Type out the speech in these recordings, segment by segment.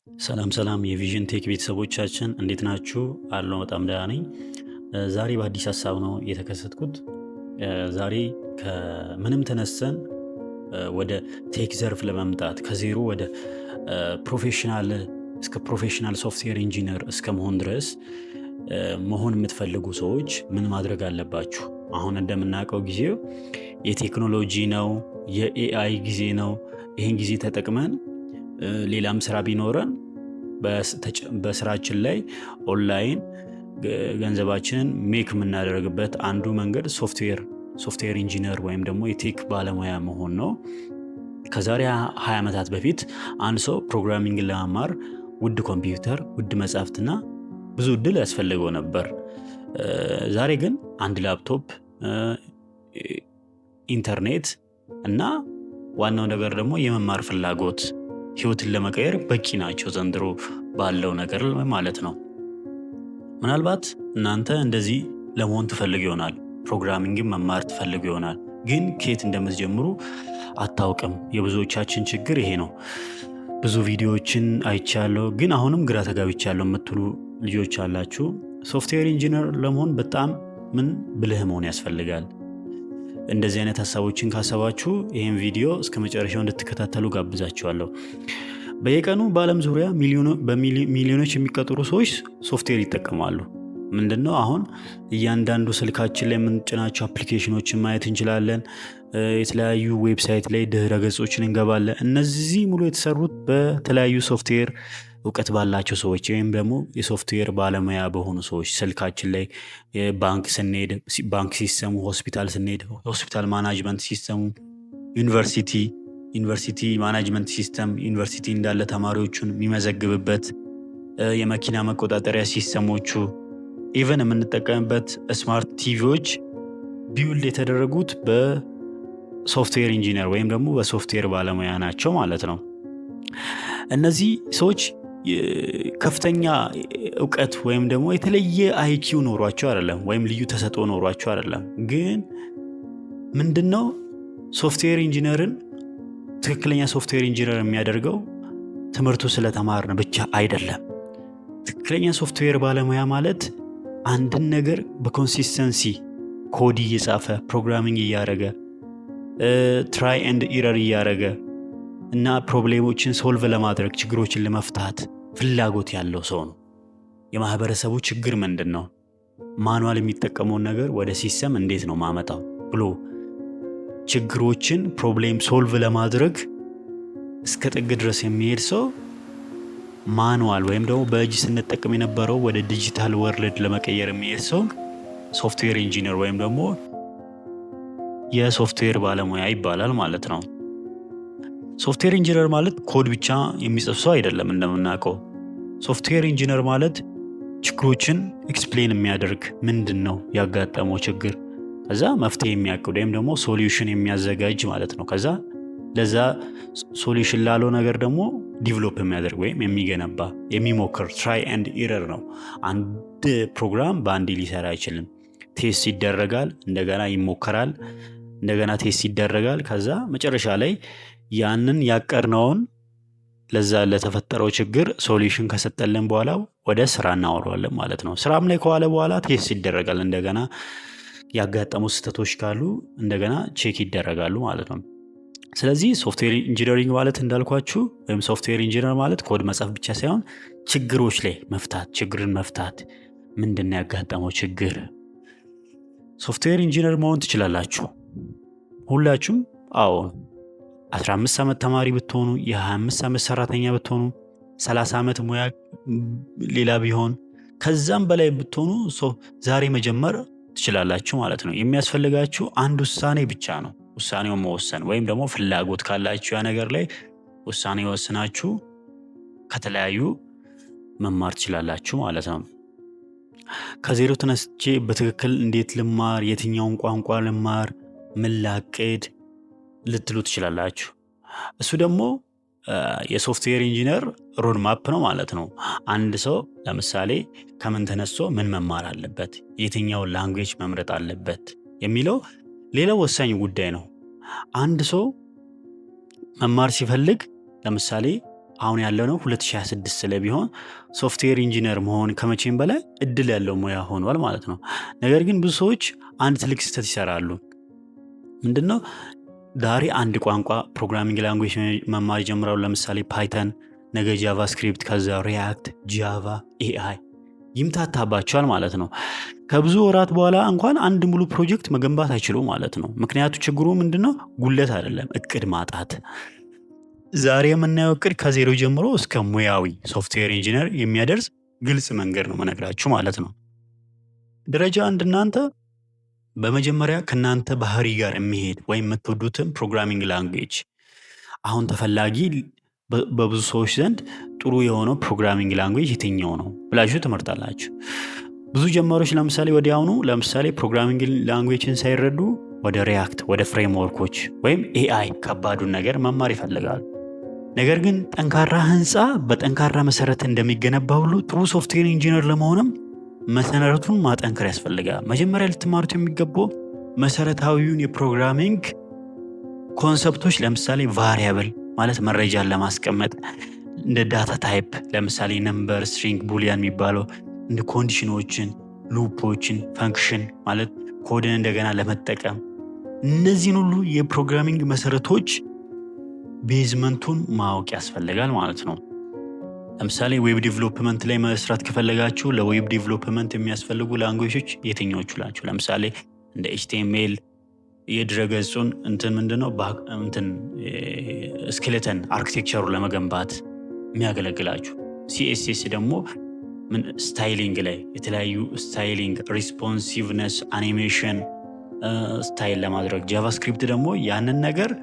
ሰላም ሰላም የ Vision Tech ቤተሰቦቻችን፣ እንዴት ናችሁ? አለሁ፣ በጣም ደህና ነኝ። ዛሬ በአዲስ ሀሳብ ነው የተከሰትኩት። ዛሬ ከምንም ተነስተን ወደ tech ዘርፍ ለመምጣት፣ ከዜሮ ወደ professional፣ እስከ professional software engineer እስከ መሆን ድረስ መሆን የምትፈልጉ ሰዎች ምን ማድረግ አለባችሁ? አሁን እንደምናውቀው ጊዜው የቴክኖሎጂ ነው፣ የ AI ጊዜ ነው። ይህን ጊዜ ተጠቅመን ሌላም ስራ ቢኖረን በስራችን ላይ ኦንላይን ገንዘባችንን make የምናደርግበት አንዱ መንገድ software engineer ወይም ደግሞ የ tech ባለሙያ መሆን ነው። ከዛሬ 20 ዓመታት በፊት አንድ ሰው programming ን ለመማር ውድ ኮምፒውተር፣ ውድ መጽሐፍትና ብዙ እድል ያስፈልገው ነበር። ዛሬ ግን አንድ ላፕቶፕ፣ ኢንተርኔት እና ዋናው ነገር ደግሞ የመማር ፍላጎት ህይወትን ለመቀየር በቂ ናቸው፣ ዘንድሮ ባለው ነገር ማለት ነው። ምናልባት እናንተ እንደዚህ ለመሆን ትፈልጉ ይሆናል። Programming ን መማር ትፈልጉ ይሆናል። ግን ከየት እንደምትጀምሩ አታውቅም። የብዙዎቻችን ችግር ይሄ ነው። ብዙ ቪዲዮዎችን አይቻለሁ፣ ግን አሁንም ግራ ተጋብቻለሁ የምትሉ ልጆች አላችሁ። Software engineer ለመሆን በጣም ምን ብልህ መሆን ያስፈልጋል። እንደዚህ አይነት ሀሳቦችን ካሰባችሁ ይህን ቪዲዮ እስከ መጨረሻው እንድትከታተሉ ጋብዛችኋለሁ። በየቀኑ በዓለም ዙሪያ በሚሊዮኖች የሚቆጠሩ ሰዎች ሶፍትዌር ይጠቀማሉ። ምንድነው፣ አሁን እያንዳንዱ ስልካችን ላይ የምንጭናቸው application ኖችን ማየት እንችላለን። የተለያዩ website ላይ፣ ድህረ ገጾችን እንገባለን። እነዚህ ሙሉ የተሰሩት በተለያዩ ሶፍትዌር እውቀት ባላቸው ሰዎች ወይም ደግሞ የሶፍትዌር ባለሙያ በሆኑ ሰዎች። ስልካችን ላይ፣ ባንክ ስንሄድ ባንክ system ኡ፣ ሆስፒታል ስንሄድ ሆስፒታል management system ኡ፣ university management system፣ ዩኒቨርሲቲ እንዳለ ተማሪዎቹን የሚመዘግብበት፣ የመኪና መቆጣጠሪያ system ኦቹ፣ even የምንጠቀምበት smart TV ዎች build የተደረጉት በ software engineer ወይም ደግሞ በሶፍትዌር ባለሙያ ናቸው ማለት ነው። እነዚህ ሰዎች ከፍተኛ እውቀት ወይም ደግሞ የተለየ IQ ኖሯቸው አይደለም፣ ወይም ልዩ ተሰጥኦ ኖሯቸው አይደለም። ግን ምንድነው software engineer ን ትክክለኛ software engineer የሚያደርገው? ትምህርቱ ስለተማርን ብቻ አይደለም። ትክክለኛ ሶፍትዌር ባለሙያ ማለት አንድን ነገር በ consistency code እየጻፈ፣ programming እያደረገ፣ try and error እያደረገ እና problem ኦችን solve ለማድረግ፣ ችግሮችን ለመፍታት ፍላጎት ያለው ሰው ነው። የማህበረሰቡ ችግር ምንድን ነው? Manual የሚጠቀመውን ነገር ወደ system እንዴት ነው ማመጣው ብሎ ችግሮችን problem solve ለማድረግ እስከ ጥግ ድረስ የሚሄድ ሰው፣ manual ወይም ደግሞ በእጅ ስንጠቀም የነበረው ወደ digital world ለመቀየር የሚሄድ ሰው software engineer ወይም ደግሞ የሶፍትዌር ባለሙያ ይባላል ማለት ነው። Software engineer ማለት ኮድ ብቻ የሚጽፍ ሰው አይደለም። እንደምናውቀው software engineer ማለት ችግሮችን explain የሚያደርግ፣ ምንድን ነው ያጋጠመው ችግር፣ ከዛ መፍትሄ የሚያቅድ ወይም ደግሞ solution የሚያዘጋጅ ማለት ነው። ከዛ ለዛ solution ላለው ነገር ደግሞ develop የሚያደርግ ወይም የሚገነባ፣ የሚሞክር፣ try and error ነው። አንድ ፕሮግራም በአንዴ ሊሰራ አይችልም። Test ይደረጋል፣ እንደገና ይሞከራል፣ እንደገና test ይደረጋል። ከዛ መጨረሻ ላይ ያንን ያቀድነውን ለዛ ለተፈጠረው ችግር solution ከሰጠልን በኋላ ወደ ስራ እናውለዋለን ማለት ነው። ስራም ላይ ከዋለ በኋላ test ይደረጋል። እንደገና ያጋጠሙ ስህተቶች ካሉ እንደገና check ይደረጋሉ ማለት ነው። ስለዚህ software engineering ማለት እንዳልኳችሁ ወይም software engineer ማለት ኮድ መጻፍ ብቻ ሳይሆን ችግሮች ላይ መፍታት፣ ችግርን መፍታት፣ ምንድን ነው ያጋጠመው ችግር። Software engineer መሆን ትችላላችሁ ሁላችሁም። አዎ፣ 15 ዓመት ተማሪ ብትሆኑ፣ የ25 ዓመት ሰራተኛ ብትሆኑ፣ 30 ዓመት ሙያ ሌላ ቢሆን፣ ከዛም በላይ ብትሆኑ ዛሬ መጀመር ትችላላችሁ ማለት ነው። የሚያስፈልጋችሁ አንድ ውሳኔ ብቻ ነው። ውሳኔውን መወሰን ወይም ደግሞ ፍላጎት ካላችሁ ያ ነገር ላይ ውሳኔ ወስናችሁ ከተለያዩ መማር ትችላላችሁ ማለት ነው። ከዜሮ ተነስቼ በትክክል እንዴት ልማር፣ የትኛውን ቋንቋ ልማር፣ ምን ላቅድ ልትሉ ትችላላችሁ። እሱ ደግሞ የ software engineer roadmap ነው ማለት ነው። አንድ ሰው ለምሳሌ ከምን ተነስቶ ምን መማር አለበት፣ የትኛውን language መምረጥ አለበት የሚለው ሌላው ወሳኝ ጉዳይ ነው። አንድ ሰው መማር ሲፈልግ ለምሳሌ አሁን ያለነው 2026 ላይ ቢሆን software engineer መሆን ከመቼም በላይ እድል ያለው ሙያ ሆኗል ማለት ነው። ነገር ግን ብዙ ሰዎች አንድ ትልቅ ስህተት ይሰራሉ። ምንድነው? ዛሬ አንድ ቋንቋ programming language መማር ይጀምራሉ። ለምሳሌ Python፣ ነገ JavaScript፣ ከዛ React፣ Java፣ AI ይምታታባቸዋል ማለት ነው። ከብዙ ወራት በኋላ እንኳን አንድ ሙሉ ፕሮጀክት መገንባት አይችሉም ማለት ነው። ምክንያቱ ችግሩ ምንድነው? ጉድለት አይደለም፣ እቅድ ማጣት። ዛሬ የምናየው እቅድ ከዜሮ ጀምሮ እስከ ሙያዊ software engineer የሚያደርስ ግልጽ መንገድ ነው መነግራችሁ ማለት ነው። ደረጃ አንድ፣ እናንተ በመጀመሪያ ከእናንተ ባህሪ ጋር የሚሄድ ወይም የምትወዱትን programming language፣ አሁን ተፈላጊ፣ በብዙ ሰዎች ዘንድ ጥሩ የሆነው programming language የትኛው ነው ብላችሁ ትመርጣላችሁ። ብዙ ጀማሪዎች ለምሳሌ ወዲያውኑ ለምሳሌ programming language ን ሳይረዱ ወደ React፣ ወደ framework ኦች ወይም AI ከባዱን ነገር መማር ይፈልጋሉ። ነገር ግን ጠንካራ ህንፃ በጠንካራ መሰረት እንደሚገነባ ሁሉ ጥሩ software engineer ለመሆንም መሰረቱን ማጠንከር ያስፈልጋል። መጀመሪያ ልትማሩት የሚገባው መሰረታዊውን የ programming concept ኦች፣ ለምሳሌ variable ማለት መረጃን ለማስቀመጥ፣ እንደ data type ለምሳሌ number፣ string፣ boolean የሚባለው፣ እንደ condition ኦችን፣ loop ኦችን፣ function ማለት ኮድን እንደገና ለመጠቀም፣ እነዚህን ሁሉ የ programming መሰረቶች basement ኡን ማወቅ ያስፈልጋል ማለት ነው። ለምሳሌ web development ላይ መስራት ከፈለጋችሁ ለ web development የሚያስፈልጉ language ኦች የትኞቹ ናቸው? ለምሳሌ እንደ HTML የድረገጹን እንትን ምንድነው እንትን skeleton architecture ኡ ለመገንባት የሚያገለግላችሁ፣ CSS ደግሞ ምን styling ላይ የተለያዩ styling፣ responsiveness፣ animation style ለማድረግ፣ JavaScript ደግሞ ያንን ነገር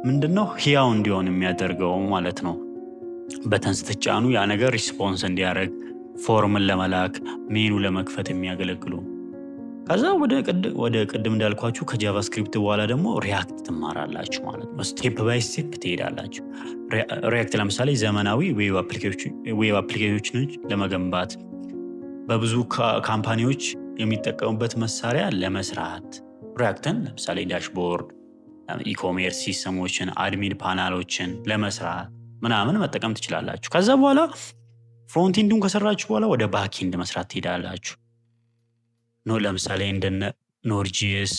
ምንድነው ህያው እንዲሆን የሚያደርገው ማለት ነው። Button ስትጫኑ ያ ነገር response እንዲያደርግ፣ form ን ለመላክ፣ ሜኑ ለመክፈት የሚያገለግሉ። ከዛ ወደ ቅድም እንዳልኳችሁ ከ JavaScript በኋላ ደግሞ React ትማራላችሁ ማለት ነው። Step by step ትሄዳላችሁ። React ለምሳሌ ዘመናዊ web application ኦች ለመገንባት በብዙ company ዎች የሚጠቀሙበት መሳሪያ ለመስራት React ን ለምሳሌ dashboard፣ e-commerce system ኦችን፣ admin panel ኦችን ለመስራት ምናምን መጠቀም ትችላላችሁ። ከዛ በኋላ frontend ኡን ከሰራችሁ በኋላ ወደ backend መስራት ትሄዳላችሁ። No ለምሳሌ እንደነ Node.js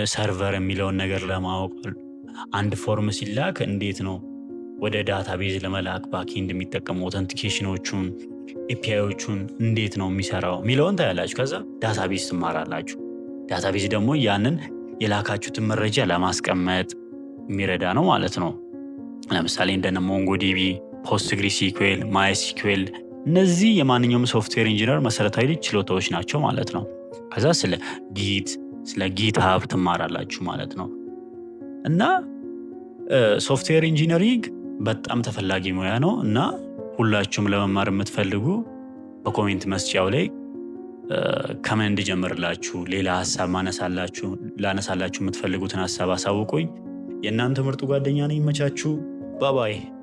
server የሚለውን ነገር ለማወቅ፣ አንድ form ሲላክ እንዴት ነው ወደ database ለመላክ backend የሚጠቀሙ authentication ኦቹን፣ API ዎቹን እንዴት ነው የሚሰራው የሚለውን ታያላችሁ። ከዛ database ትማራላችሁ። Database ደግሞ ያንን የላካችሁትን መረጃ ለማስቀመጥ የሚረዳ ነው ማለት ነው። ለምሳሌ እንደነ MongoDB፣ PostgreSQL፣ MySQL እነዚህ የማንኛውም software engineer መሰረታዊ ችሎታዎች ናቸው ማለት ነው። ከዛ ስለ Git፣ ስለ GitHub ትማራላችሁ ማለት ነው። እና software engineering በጣም ተፈላጊ ሙያ ነው እና ሁላችሁም ለመማር የምትፈልጉ በ comment መስጫው ላይ ከምን እንድጀምርላችሁ፣ ሌላ ሀሳብ ማነሳላችሁ ላነሳላችሁ የምትፈልጉትን ሀሳብ አሳውቁኝ። የእናንተ ምርጡ ጓደኛ ነኝ። ይመቻችሁ። Bye bye።